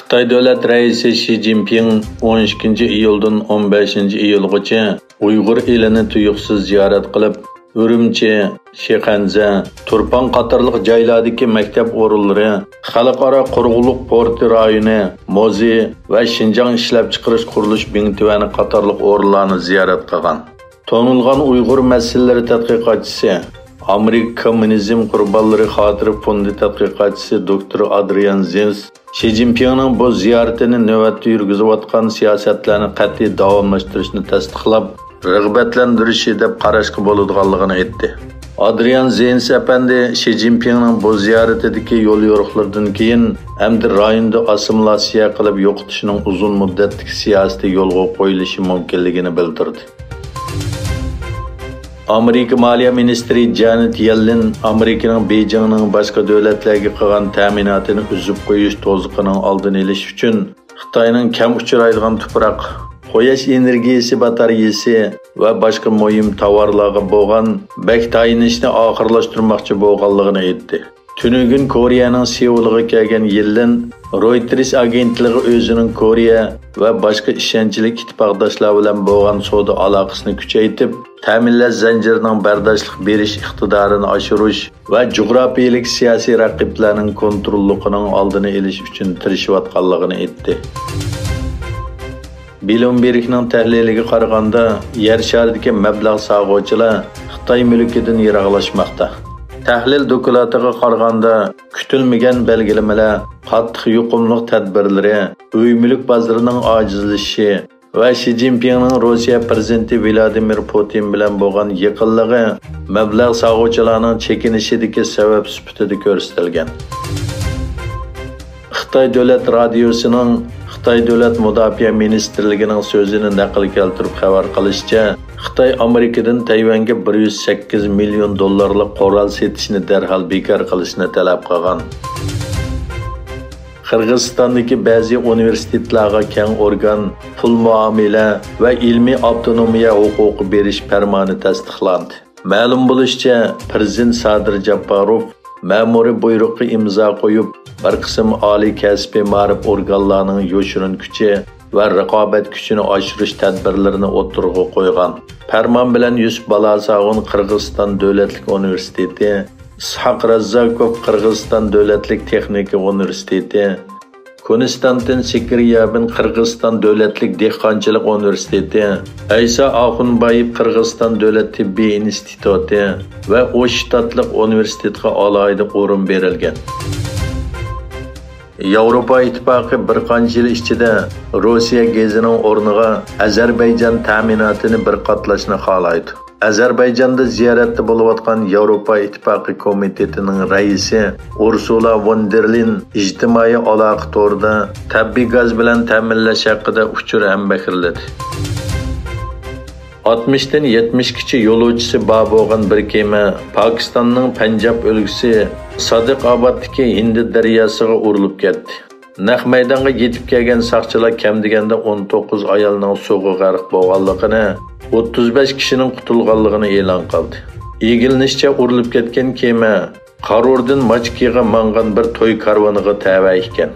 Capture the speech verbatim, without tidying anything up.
خىتاي دۆلەت رەئىسى شى جىنپىڭ ئون ئىككىنچى ئىيۇلدىن ئون بەشىنچى ئىيۇلغىچە ئۇيغۇر ئېلىنى تۇيۇقسىز زىيارەت قىلىپ، ئۈرۈمچى، شىخەنزە، تۇرپان قاتارلىق جايلاردىكى مەكتەپ ئورۇنلىرى، خەلقئارا قۇرغۇنلۇق پورتى رايونى، مۇزېي ۋە شىنجاڭ ئىشلەپچىقىرىش قۇرۇلۇش بىڭتۈەنى قاتارلىق ئورۇنلارنى زىيارەت قىلغان. تونۇلغان ئۇيغۇر مەسىلىلىرى تەتقىقاتچىسى، ئامېرىكا كوممۇنىزم قۇربانلىرى خاتىرە فوندى تەتقىقاتچىسى دوكتور ئادرىيان زېنس شى جىنپىڭنىڭ بۇ زىيارىتىنى نۆۋەتتە يۈرگۈزۈۋاتقان سىياسەتلەرنى قەتئىي داۋاملاشتۇرۇشنى تەستىقلاپ، رىغبەتلەندۈرۈشى دەپ قاراشقا بولىدىغانلىقىنى ئېيتتى. ئادرىيان زېنس ئەپەندى شى جىنپىڭنىڭ بۇ زىيارىتىدىكى يوليورۇقلىرىدىن كېيىن ئەمدى رايوندا ئاسسىمىلياتسىيە قىلىپ يوقىتىشنىڭ ئۇزۇن مۇددەتلىك سىياسىتى يولغا قويۇلۇشى مۇمكىنلىكىنى بىلدۈردى. ئامېرىكا مالىيە مىنىستىرى جانېت يەللېن ئامېرىكىنىڭ بېيجىڭنىڭ باشقا دۆلەتلەرگە قىلغان تەمىناتىنى ئۈزۈپ قويۇش توزۇقىنىڭ ئالدىنى ئېلىش ئۈچۈن خىتاينىڭ كەم ئۇچرايدىغان تۇپراق، قۇياش ئېنېرگىيىسى باتارېيىسى ۋە باشقا مۇھىم تاۋارلارغا بولغان بەك تايىنىشنى ئاخىرلاشتۇرماقچى بولغانلىقىنى ئېيتتى. تۈنۈگۈن كورېيەنىڭ سېئۇلىغا كەلگەن يېللېن رويتېرس ئاگېنتلىقى ئۆزىنىڭ كورېيە ۋە باشقا ئىشەنچلىك ئىتتىپاقداشلار بىلەن بولغان سودا ئالاقىسىنى كۈچەيتىپ، تەمىنلەش زەنجىرىنىڭ بەرداشلىق بېرىش ئىقتىدارىنى ئاشۇرۇش ۋە جۇغراپىيەلىك سىياسىي رەقىبلەرنىڭ كونتروللۇقىنىڭ ئالدىنى ئېلىش ئۈچۈن تىرىشىۋاتقانلىقىنى ئېيتتى. بلومبېرگنىڭ تەھلىلىگە قارىغاندا، يەر شارىدىكى مەبلەغ سالغۇچىلار خىتاي مۈلكىدىن يىراقلاشماقتا. تەھلىل دوكلاتىغا قارىغاندا، كۈتۈلمىگەن بەلگىلىمىلەر، قاتتىق يۇقۇملۇق تەدبىرلىرى، ئۆي مۈلۈك بازىرىنىڭ ئاجىزلىشىشى ۋە شى جىنپىڭنىڭ روسىيە پىرېزىدېنتى ۋلادىمىر پۇتىن بىلەن بولغان يېقىنلىقى مەبلەغ سالغۇچىلارنىڭ چېكىنىشىدىكى سەۋەب سۈپىتىدە كۆرسىتىلگەن. خىتاي دۆلەت رادىيوسىنىڭ خىتاي دۆلەت مۇداپىئە مىنىستىرلىكىنىڭ سۆزىنى نەقىل كەلتۈرۈپ خەۋەر قىلىشىچە، خىتاي ئامېرىكىدىن تەيۋەنگە بىر يۈز سەككىز مىليون دوللارلىق قورال سېتىشنى دەرھال بىكار قىلىشنى تەلەپ قىلغان. قىرغىزىستاندىكى بەزى ئۇنىۋېرسىتېتلارغا كەڭ ئورگان، پۇل مۇئامىلە ۋە ئىلمىي ئاپتونومىيە ھوقۇقى بېرىش پەرمانى تەستىقلاندى. مەلۇم بولۇشىچە، پىرېزىدېنت سادىر جاپپاروف مەمۇرىي بۇيرۇققا ئىمزا قويۇپ، بىر قىسىم ئالىي كەسپىي مائارىپ ئورگانلارنىڭ يوشۇرۇن كۈچى ۋە رىقابەت كۈچىنى ئاشۇرۇش تەدبىرلىرىنى ئوتتۇرىغا قويغان. پەرمان بىلەن يۈسۈپ بالاساغۇن قىرغىزىستان دۆلەتلىك ئۇنىۋېرسىتېتى، ئىسھاق راززاكوف قىرغىزىستان دۆلەتلىك تېخنىكا ئۇنىۋېرسىتېتى، كونستانتىن سىكىريابىن قىرغىزىستان دۆلەتلىك دېھقانچىلىق ئۇنىۋېرسىتېتى، ئەيسا ئاخۇنبايېۋ قىرغىزىستان دۆلەت تېببىي ئىنستىتۇتى ۋە ئۇ شتاتلىق ئۇنىۋېرسىتېتقا ئالاھىدە ئورۇن بېرىلگەن. ياۋروپا ئىتتىپاقى بىر قانچە يىل ئىچىدە روسىيە گېزىنىڭ ئورنىغا ئەزەربەيجان تەمىناتىنى بىر قاتلاشنى خالايدۇ. ئەزەربەيجاندا زىيارەتتە بولۇۋاتقان ياۋروپا ئىتتىپاقى كومىتېتىنىڭ رەئىسى ئۇرسۇلا ۋون دېر لېين ئىجتىمائىي ئالاقە تورىدا تەبىئىي گاز بىلەن تەمىنلەش ھەققىدە ئۇچۇر ھەمبەھىرلىدى. ئاتمىشتىن يەتمىشكىچە يولۇچىسى بار بولغان بىر كېمە پاكىستاننىڭ پەنجاب ئۆلكىسى سادىق ئابادتىكى ھىندى دەرياسىغا ئۇرۇلۇپ كەتتى. نەق مەيدانغا يېتىپ كەلگەن ساقچىلار كەم دېگەندە ئون توققۇز ئايالنىڭ سۇغا غەرق بولغانلىقىنى، ئوتتۇز بەش كىشىنىڭ قۇتۇلغانلىقىنى ئېلان قىلدى. ئىگىلىنىشىچە، ئۇرۇلۇپ كەتكەن كېمە قارۇردىن ماچكىغا ماڭغان بىر توي كارۋىنىغا تەۋە ئىكەن.